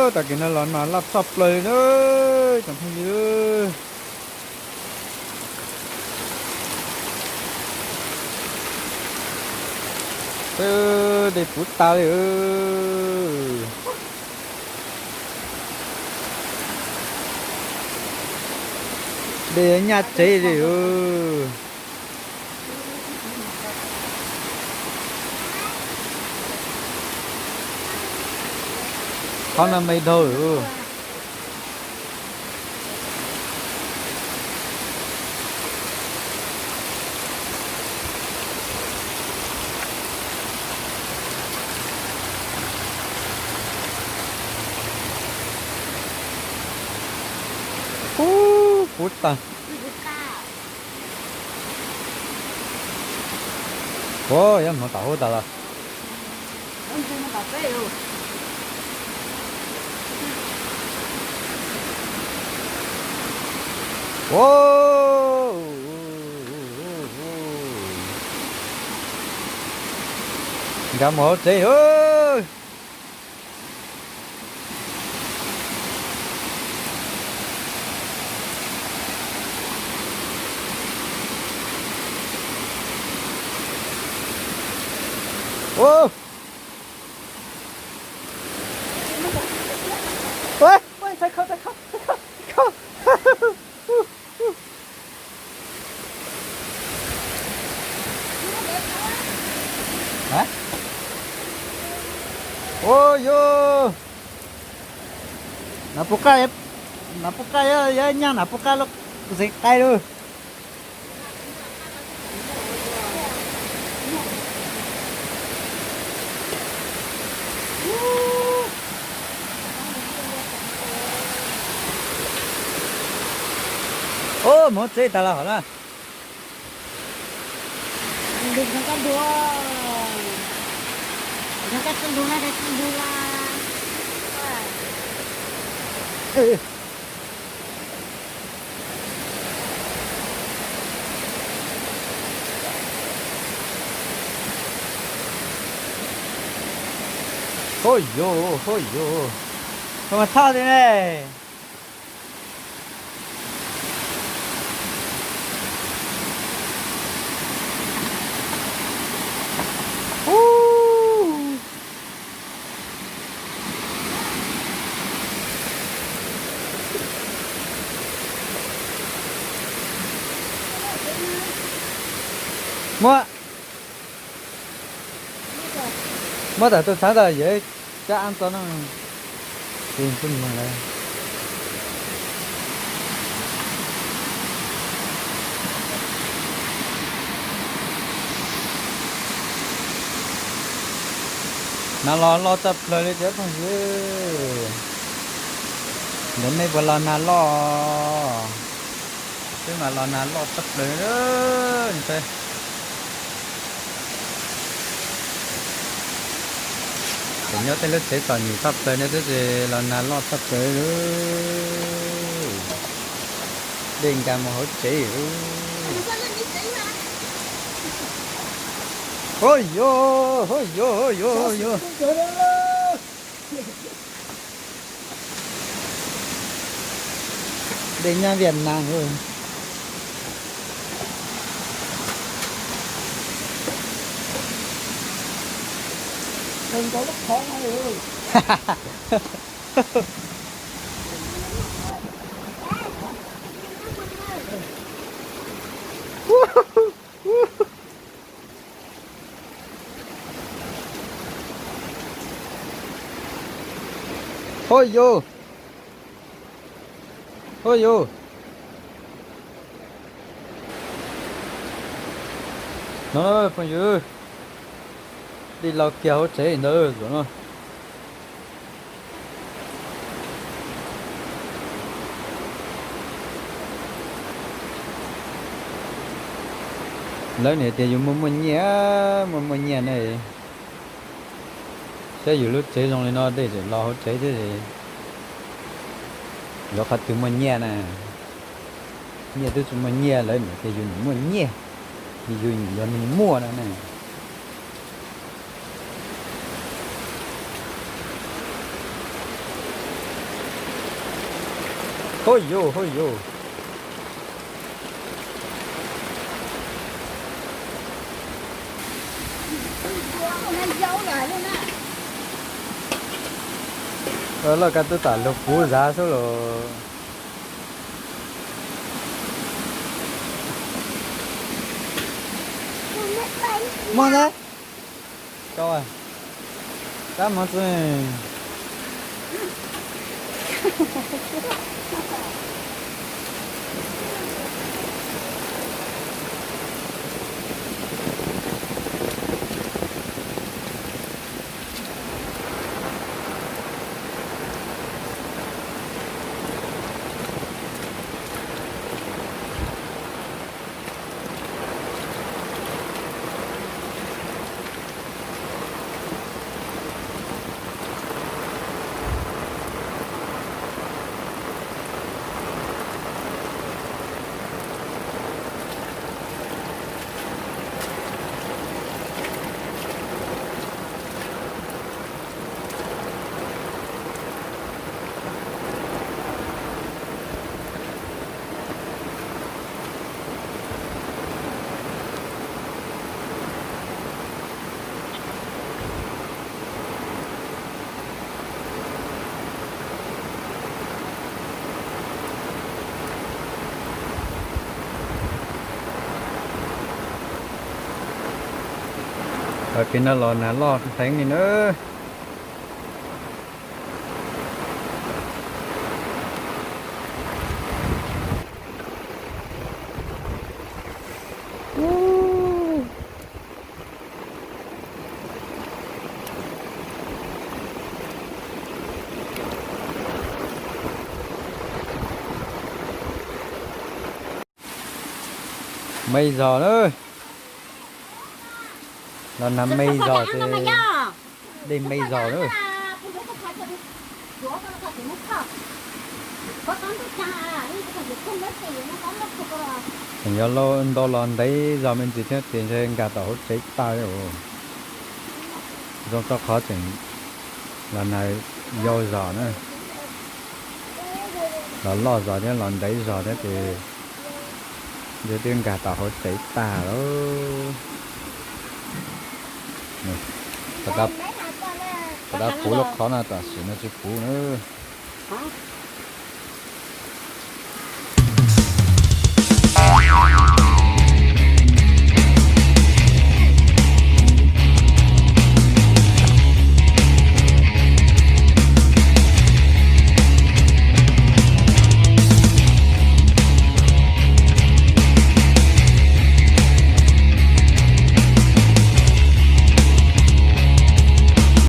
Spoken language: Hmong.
Tam kev no los nas loj tshaj plaws li na, tsoom phooj ywg. Dej puv tas li. Dej nyaj tsev li. Qhov no me dhau lawm. Ub, puv tas. Ua, yuav hmoov tom hauv tas los. Ua, nkag mus hauv tsev. Ua yog, nas puv qaj, nas puv qaj, yog nyaj nas puv qaj loj, kuv xeev qai lawm. Ub, mus tsev tas los hov na. Hos yog, hos yog, koj mas thaj li ne. Muab, muab tam tus txhab tas yawg cab ab txo no. Nas los loj tshaj plaws li cov phooj ywg. Ntawm nej puas los nas loj? Twb mas los nas loj tshaj plaws. Tseem nyob tej lub tsev txom nyem tshaj plaws nej twb tsis los nas loj tshaj plaws. Dej nkag mus hauv tsev. Hos yog, hos yog, hos yog, hos yog. Dej nyab Viaj Nam. Hos yog, hos yog. No phooj ywg, dej los kiag hauv tsev ntawd zaum no. Lawv niam tias yus muaj muaj nyiaj, muaj muaj nyiaj ne. Saib yus lub tsev zoo li no dej tseem los hauv tsev thiab, yuav qhov twg muaj nyiaj na. Nyiaj twb tsis muaj nyiaj, lawv niam tias yus muaj nyiaj, yus yuav muaj no ne. Hauj yus, hauj yus. Lawv kaj tub tam lug puv zav xwb los. Muaj ntag. Kab mov txwj. Pem no los nag loj heev li na. Me zog na. Los nag me zog ces dej me zog na. Tseem yuav ntau los ntev zog me ntsis thiab ces ntshe nkag tom hauv tsev tag li. Zoo rau qhov tseem los nag yau zog na. Los loj zog thiab los ntev zog thiab ces ntshe twb nkag tom hauv tsev tag lawm. Tom qab puv lub qhov no, tam sim no tsis puv na.